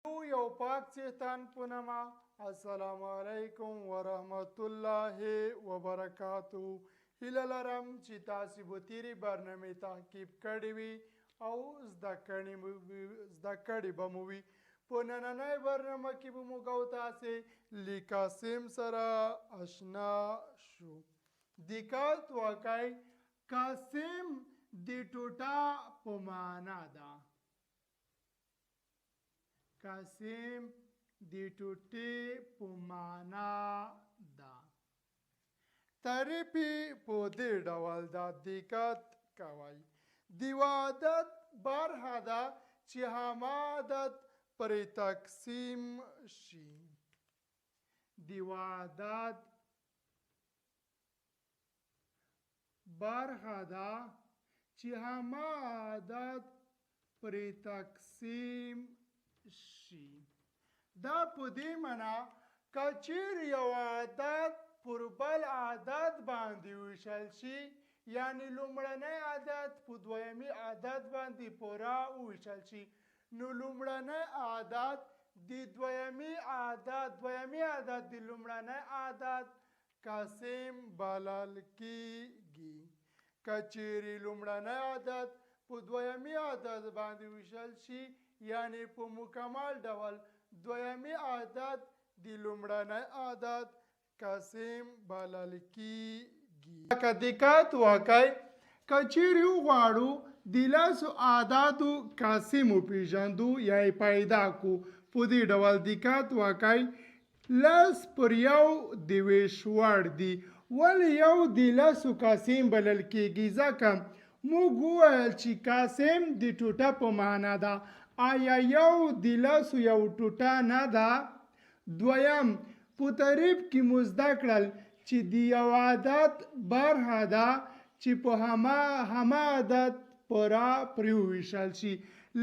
یو پاک څښتن په نامه، السلام علیکم ورحمت الله وبرکاتو. هیله لرم چې تاسو به تیرې برنامې تعقیب کړې وي او زده کړې به مو وي. په نننۍ برنامه کې به موږ او تاسې له قاسم سره اشنا شو. دقت وکړئ، قاسم د ټوټه په معنا ده. قاسم د ټوټې په معنا ده. تعریف یې په دې ډول ده، دقت کوئ. د یوه عدد برخه ده چې همه عدد پرې تقسیم شي. د یوه عدد برخه ده چې همه عدد پرې تقسیم شي. دا په دې معنا که چیرې یو عدد پر بل عدد باندې وویشل شي، یعنی لومړنی عدد په دویمي عدد باندې پوره وویشل شي، نو لومړنی عدد د دویمي عدد، دویمي عدد د لومړنی عدد قاسم بلل کیږي. که چیرې لومړنی عدد په دویمي عدد باندې ویشل شي، یعنی په مکمل ډول دویمي عدد د لومړنی عدد قاسم بلل کیږي. که دقت وکړئ، که چیرې وغواړو د لسو اعدادو قاسم وپیژندو یا یې پیدا کړو، په دې ډول دقت وکړئ. 10 پر 1 د ویش وړ دي. ولې 1 د لسو قاسم بلل کیږي؟ ځکه موږ وویل چې قاسم د ټوټه په معنا ده. آیا 1 د لسو یو ټوټه نه ده؟ دویم، په تعریف کې مو زده کړل چې د یو عدد برخه ده چې په همه عدد پوره پرې وویشل شي.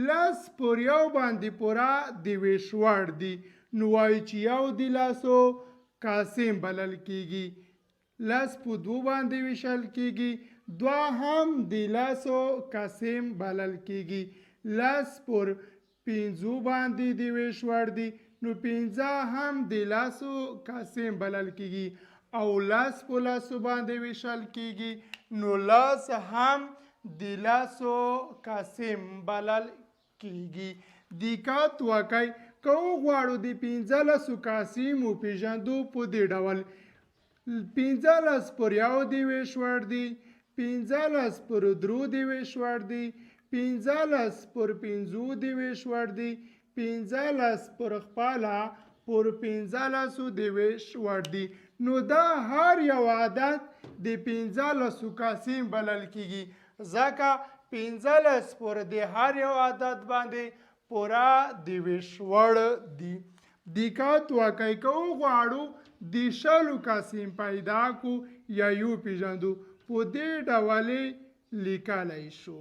10 پر 1 باندې پوره د ویش وړ دي، نو وایو چې 1 د لسو قاسم بلل کیږي. 10 په 2 باندې ویشل کیږي، 2 هم د لسو قاسم بلل کیږي. 10 پر 5 باندې د ویش وړ دي، نو 5 هم د لسو قاسم بلل کیږي. او 10 په لسو باندې ویشل کیږي، نو 10 هم د لسو قاسم بلل کیږي. دقت وکړئ، که وغواړو د 15 قاسم وپیژندو، په دې ډول 15 پر 1 د ویش وړ دي، 15 پر 3 د ویش وړ دي، 15 پر 5 د ویش وړ دي، 15 پر خپله پر 15 د ویش وړ دي. نو دا هر یو عدد د 15 قاسم بلل کیږي، ځکه 15 پر د هر یو عدد باندې پوره د ویش وړ دي. دقت وکړئ، که وغواړو د شلو قاسم پیدا کړو یا یو پیژندو، په دې ډول یې لیکلی شو.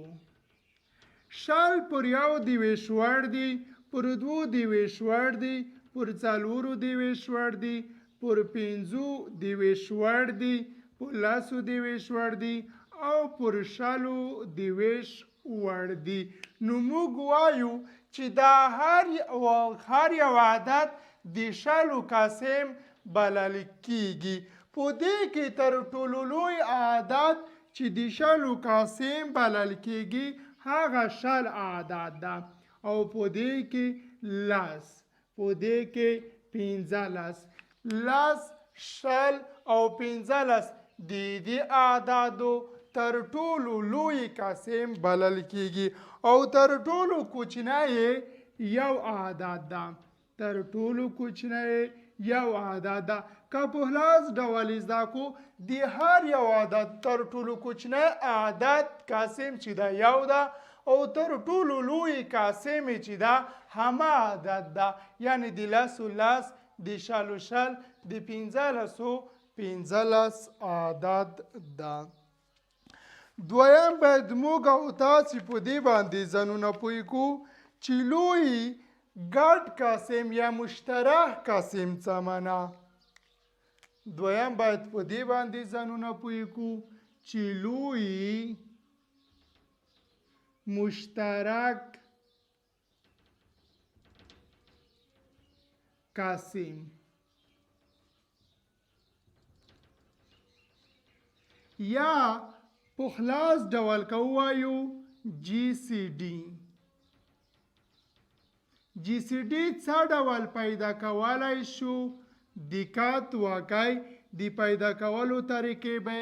20 پر 1 د ویش وړ دي، پر 2 د ویش وړ دي، پر 4 د ویش وړ دي، پر 5 د ویش وړ دي، پر 10 د ویش وړ دي او پر 20 د ویش وړ دي. نو موږ وایو چې دا هر یو عدد د شلو قاسم بلل کیږي. په دې کې تر ټولو لوی عدد چې د شلو قاسم بلل کیږي هغه 20 عدد ده، او په دې کې 10، په دې کې 15، 10، 20 او 15 د دې اعدادو تر ټولو لوی قاسم بلل کیږي. او تر ټولو کوچنی یې یو عدد ده، تر ټولو کوچنی یې یو عدد ده. که په خلاص ډول یې زده کړو، د هر یو عدد تر ټولو کوچنی عدد قاسم چې ده یو ده، او تر ټولو لوی قاسم یې چې ده همه عدد ده، یعنی د لسو 10، د شلو 20، د پنځلسو 15 عدد ده. دویم، باید موږ او تاسې په دې باندې ځانونه پوه کړو چې لوی ګډ قاسم یا مشترک قاسم څه معنا. دویم، باید په دې باندې ځانونه پوه کړو چې لوی مشترک قاسم یا په خلاص ډول که ووایو جی سی ډي. جی سی ډي څه ډول پیدا کولای شو؟ دقت وکړئ، د پیدا کولو طریقې به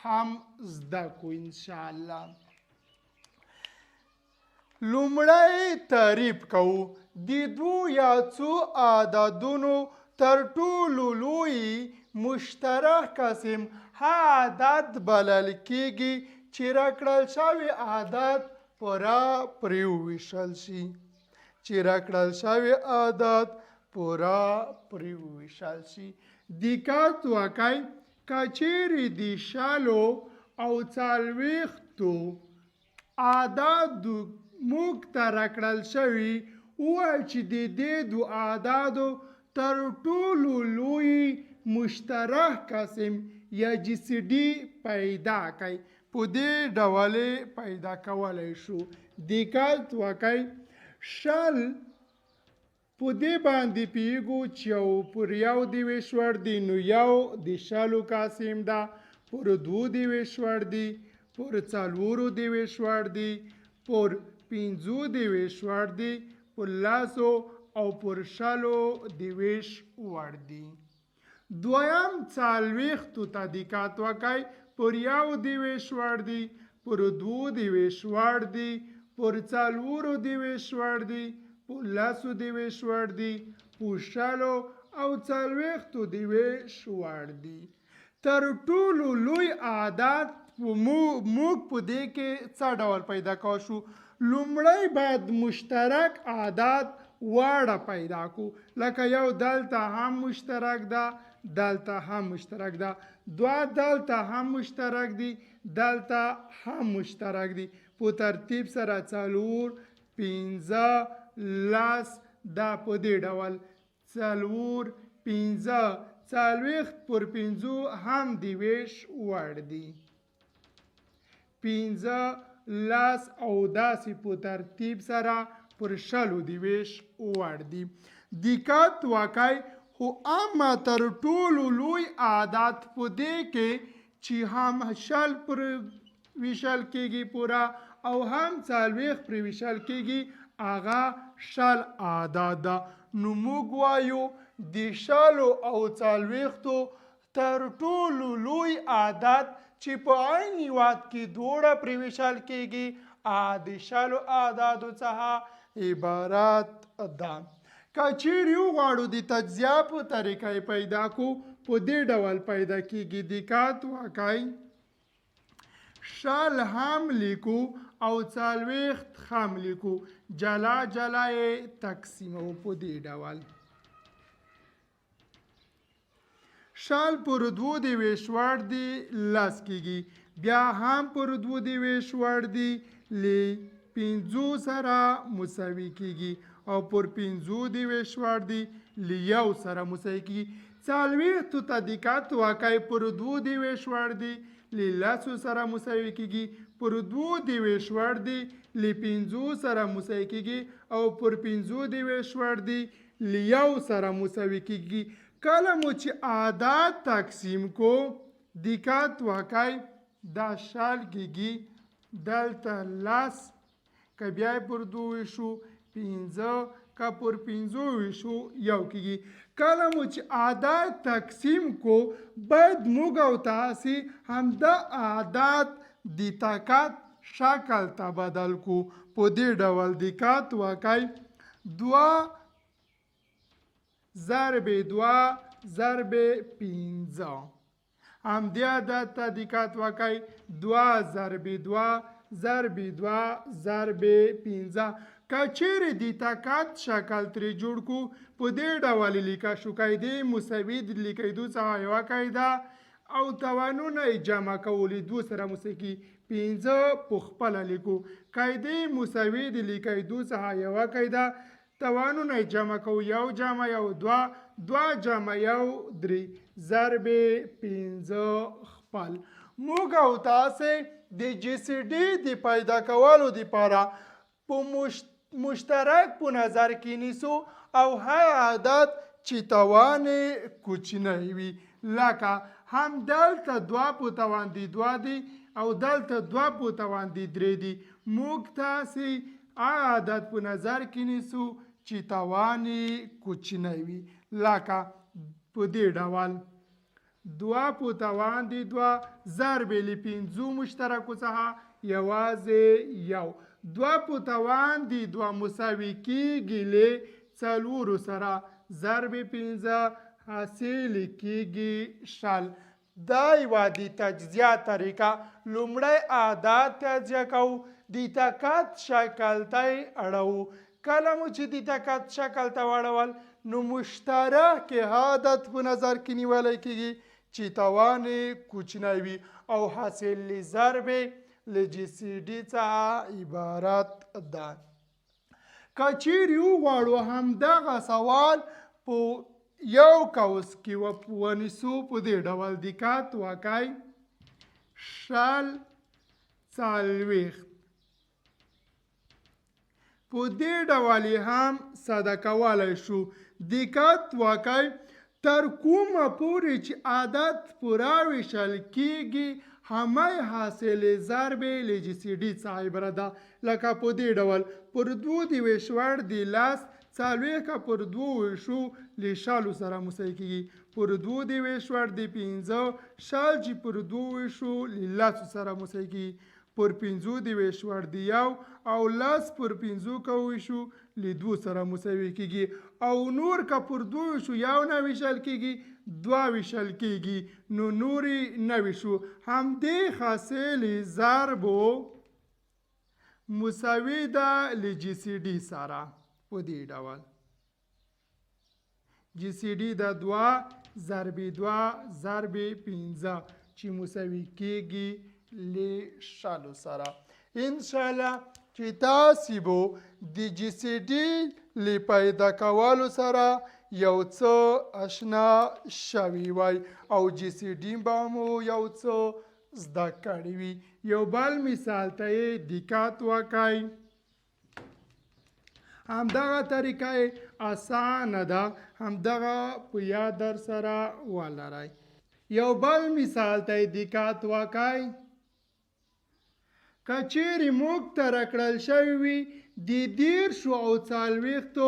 هم زده کو انشاءالله. لومړی تعریف کوو د دوو یا څو عددونو تر ټولو لوی مشترک قسم هغه عدد بلل کیږي چې راکړل شوی عدد پوره پرې وویشل شي، چې راکړل شوی عدد پوره پرې وویشل شي. دقت وکړئ، که چیرې د 20 او 40 عدد موږ ته راکړل شوي، ووایو چې د دې دوو اعدادو تر ټولو لوی مشترک قسم یا جی سی ډي پیدا کړئ. په دې ډول یې پیدا کولی شو. دقت وکړئ، 20 په دې باندې پوهېږو چې یو پر یو د ویش وړ دی، نو یو د 20 قسم ده، پر دوو د ویش وړ دی، پر څلورو د ویش وړ دی، پر پنځو د ویش وړ دی، پر لسو او پر 20 د ویش وړ دی. دویم 40 ته دقت وکړئ، پر یو د ویش وړ دی، پر دوو د ویش وړ دی، پر څلورو د ویش وړ دی، پر لسو د ویش وړ دی، پر 20 او 40 د ویش وړ دی. تر ټولو لوی عدد موږ په دې کې څه ډول پیدا کوو شو؟ لومړی باید مشترک عدد واړه پیدا کو، لکه یو دلته هم مشترک ده، دلته هم مشترک ده، دوه دلته هم مشترک دي، دلته هم مشترک دي. په ترتیب سره 4، 5، 10، دا په دې ډول 4، 5، 40 پر 5 هم د ویش وړ دي، 5، 10 او داسې په ترتیب سره پر 20 د ویش وړ دي. دقت وکړئ، خو اما تر ټولو لوی عدد په دې کې چې هم 20 پر ویشل کېږي پوره او هم 40 پر ویشل کېږي، هغه 20 عدد ده. نو موږ وایو د 20 او 40 تر ټولو لوی عدد چې په عین وخت کې دواړه پرې ویشل کېږي، هغه د 20 اعدادو څخه عبارت ده. که چیرې وغواړو د تجزیه په طریقه یې پیدا کو، په دې ډول پیدا کېږي. دقت وکړئ، 20 هم لیکو او 40 هم لیکو، جلا جلا یې تقسیموو په دې ډول. 20 پر دوو د ویش وړ دي، 10 کېږي، بیا هم پر دوو د ویش وړ دي، له 5 سره مساوي کېږي او پر 5 د ویش وړ دي، له 1 سره مساوي کېږي. 40 ته دقت وکړئ، پر دوو د ویش وړ دي، له 10 سره مساوي کېږي، پر دوو د ویش وړ دي، له 5 سره مساوي کېږي او پر 5 د ویش وړ دي، له 1 سره مساوي کېږي. کله مو چې اعداد تقسیم کو، دقت وکړئ، دا 20 کېږي، دلته 10، که بیا یې پر دوو ویشو 5، که پر 5 ویشو 1 کېږي. کله مو چې اعداد تقسیم کو، باید موږ او تاسې همدا اعداد د طاقت شکل ته بدل کو. په دې ډول دقت وکړئ، 2 ضرب 2 ضرب 5، همدې عدد ته دقت وکړئ، 2 ضرب 2 ضرب 2 ضرب 5. که چیرې د طاقت شکل ترې جوړ کو، په دې ډول لیکه شو. قاعدې مساوي د لیکېدو څخه یوه قاعده او توانونه یې جمع کولې دوه سره مساوي کېږي، 5 په خپله لیکو. قاعدې مساوي د لیکېدو څخه یوه قاعده، توانونه یې جمع کوو، 1 جمع 1 2، 2 جمع 1 3، ضرب 5 خپل. موږ او تاسې د جی سی ډي د پیدا کولو دپاره په مشترک په نظر کې نیسو او هغه عدد چې توان یې کوچنی وي. لکه هم دلته دوه په توان د دوه دی او دلته دوه په توان د درې دي. موږ تاسې هغه عدد په نظر کې نیسو چې توان یې کوچنی وي. لکه په دې ډول دوه په توان د دوه ضرب له پنځو مشترکو څخه یوازې یو. دوه په توان د دوه مساوي کېږي له څلورو سره، ضرب پنځه حاصل کېږي 20. دا یوه د تجزیه طریقه. لومړی اعداد تجزیه کوو، د تکت شکل ته یې اړوو. کله مو چې د تکت شکل ته واړول نو مشترک عدد په نظر کې نیولی کېږي چې توان یې کوچنی وي او حاصل له ضرب له جي سي ډي څخه عبارت ده. که چیرې وغواړو همدغه سوال په یو قوس کې ونیسو په دې ډول دقت وکړئ، 20 40 په دې ډول یې هم ساده کولی شو. دقت وکړئ، تر کومه پورې چې عدد پوره ویشل کېږي همه حاصل ضرب له جي سي ډي څخه عبارت ده. لکه په دې ډول پر دوو د ویش وړ د لس، 40 که پر دوو ویشو له 20 سره مساوي کېږي. پر دوو د ویش وړ د پنځه، 20 چې پر دوو ویشو له لسو سره مساوي کېږي. پر پنځو د ویش وړ د یو او لس پر پنځو که ویشو له دوو سره مساوي کېږي. او نور که پر دوو ویشو یو نه ویشل کېږي، دوه ویشل کېږي، نو نورې نه ویشو. همدې حاصل ضربو مساوي ده له جي سي ډي سره. په دې ډول جي سي ډي د دوه ضرب دوه ضرب پنځه چې مساوي کېږي له 20 سره. انشاءالله چې تاسې به د جي سي ډي له پیدا کولو سره یو څه اشنا شوي وای او جي سي ډي به مو یو څه زده کړي وي. یو بل مثال ته یې دقت وکړئ. همدغه طریقه یې اسانه ده، همدغه په یاد در سره ولرئ. یو بل مثال ته یې دقت وکړئ. که چیرې موږ ته راکړل شوی وي د 30 او 40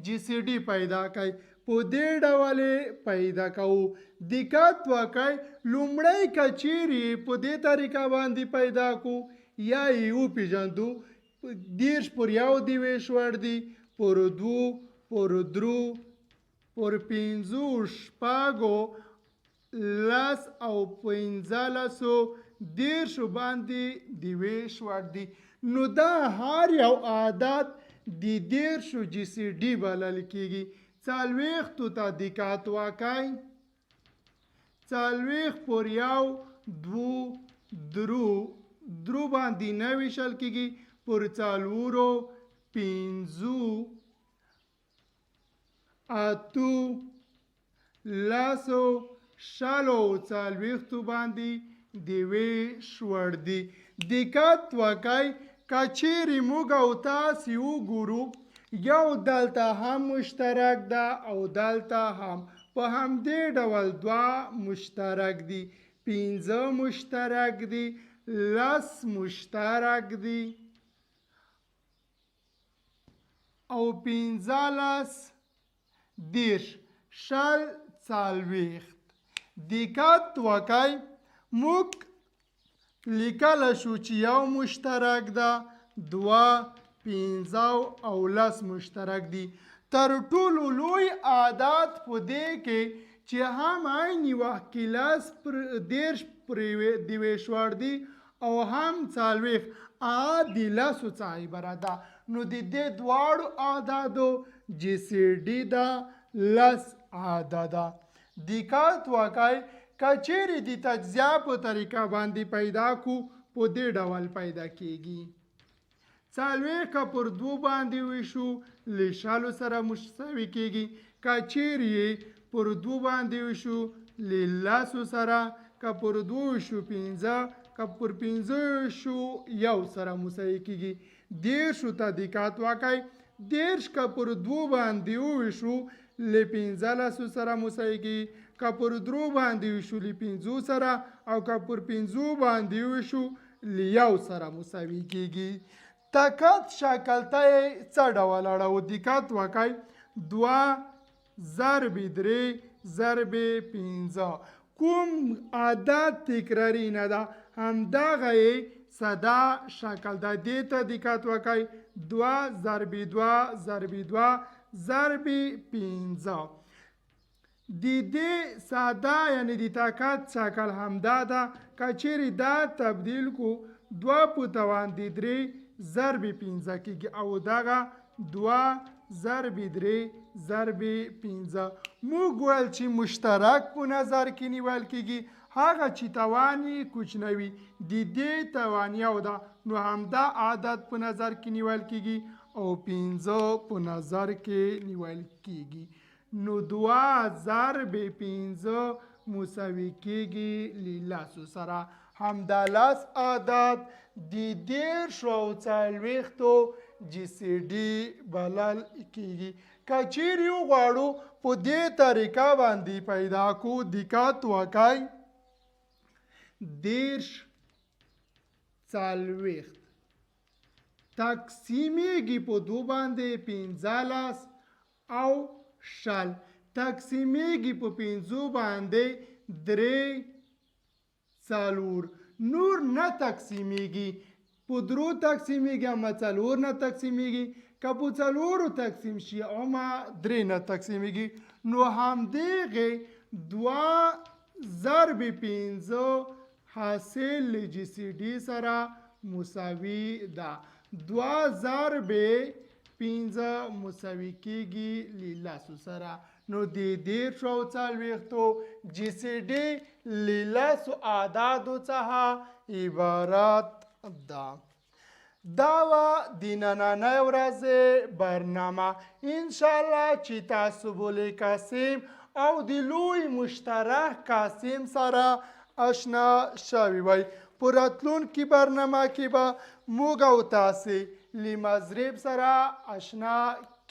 جي سي ډي پیدا کړئ، په دې ډول یې پیدا کوو. دقت وکړئ، لومړی که چیرې په دې طریقه باندې پیدا کو یا یې وپیژندو، 30 پر یو د ویش وړ دي، پر دوو، پر درو، پر پنځو، شپږو، لس او پنځلسو، 30 باندې د ویش وړ دي. نو دا هر یو عدد د 30 جي سي ډي بلل کېږي. 40 ته دقت وکړئ، 40 پر یو، دوو، درو، درو باندې نه ویشل کېږي، پر څلورو، پنځو، اتو، لسو، 20 او 40 باندې د ویش وړ دي. دقت وکړئ، که چیرې موږ او تاسې وګورو یو دلته هم مشترک ده او دلته هم، په همدې ډول دوه مشترک دي، پنځه مشترک دي، لس مشترک دي او 15، 30، 20، 40. دقت وکړئ، موږ لیکلی شو چې یو مشترک ده، دوه، پنځه او لس مشترک دي. تر ټولو لوی عدد په دې کې چې هم عین وخت کې لس پر 30 پر د ویش وړ دي او هم 40، هغه د لسو څخه عبارت ده. نو د دې دواړو اعدادو جي سي ډي ده لس عدده. دقت وکړئ، که چیرې د تجزیه په طریقه باندې پیدا کو په دې ډول پیدا کیږي. 40 که پر دوو باندې ویشو له 20 سره مساوي کیږي. که چیرې یې پر دوو باندې ویشو له لسو سره، که پر دوو ویشو پنځه، که پر پنځه ویشو یو سره مساوي کیږي. 30 ته دقت وکړئ، 30 که پر دوو باندې وویشو له 15 سره مساوي کېږي، که پر درو باندې ویشو له پنځو سره، او که پر پنځو باندې ویشو له یو سره مساوي کېږي. تکت شکل ته یې څه ډول اړوو؟ دقت وکړئ، 2 ضرب 3 ضرب 5، کوم عدد تکراري نه ده، همدغه یې ساده شکل ده. دې ته دقت وکړئ، 2 ضرب 2 ضرب 2 ضرب 5. د دې ساده یعنی د طاقت شکل همدا ده. که چیرې دا تبدیل کو 2 په توان د 3 ضرب 5 کېږي، او دغه 2 ضرب 3 ضرب 5. موږ ویل چې مشترک په نظر کې نیول کېږي، هغه چې توان یې کوچنی وي، د دې توان یو ده، نو همدا عدد په نظر کې نیول کېږي او 5 په نظر کې نیول کېږي. نو 2 ضرب 5 مساوي کېږي له لسو سره. همدا لس عدد د 30 او 40 جي سي ډي بلل کېږي. که چیرې وغواړو په دې طریقه باندې پیدا کو، دقت وکړئ، 30 40 تقسیمیږي په 2 باندې 15 او 20، تقسیمیږي په 5 باندې 3 4، نور نه تقسیمیږي، په 3 تقسیمیږي اما 4 نه تقسیمیږي، که په 4 تقسیم شي اما 3 نه تقسیمیږي. نو همدغې 2 ضرب 5 حاصل له جي سي ډي سره مساوي ده. 2 ضرب 5 مساوي کېږي له لسو سره. نو د 30 او 40 جي سي ډي له لسو اعدادو څخه عبارت ده. دا وه د نننۍ ورځې برنامه. انشاءالله چې تاسو به له قاسم او د لوی مشترک قاسم سره اشنا شوي وئ. په راتلونکي برنامه کې به موږ او تاسې له مضرب سره اشنا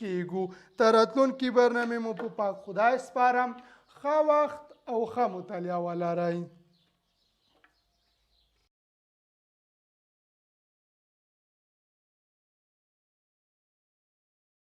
کیږو. تر راتلونکي برنامې مو په پاک خدای سپارم. ښه وخت او ښه مطالعه ولرئ.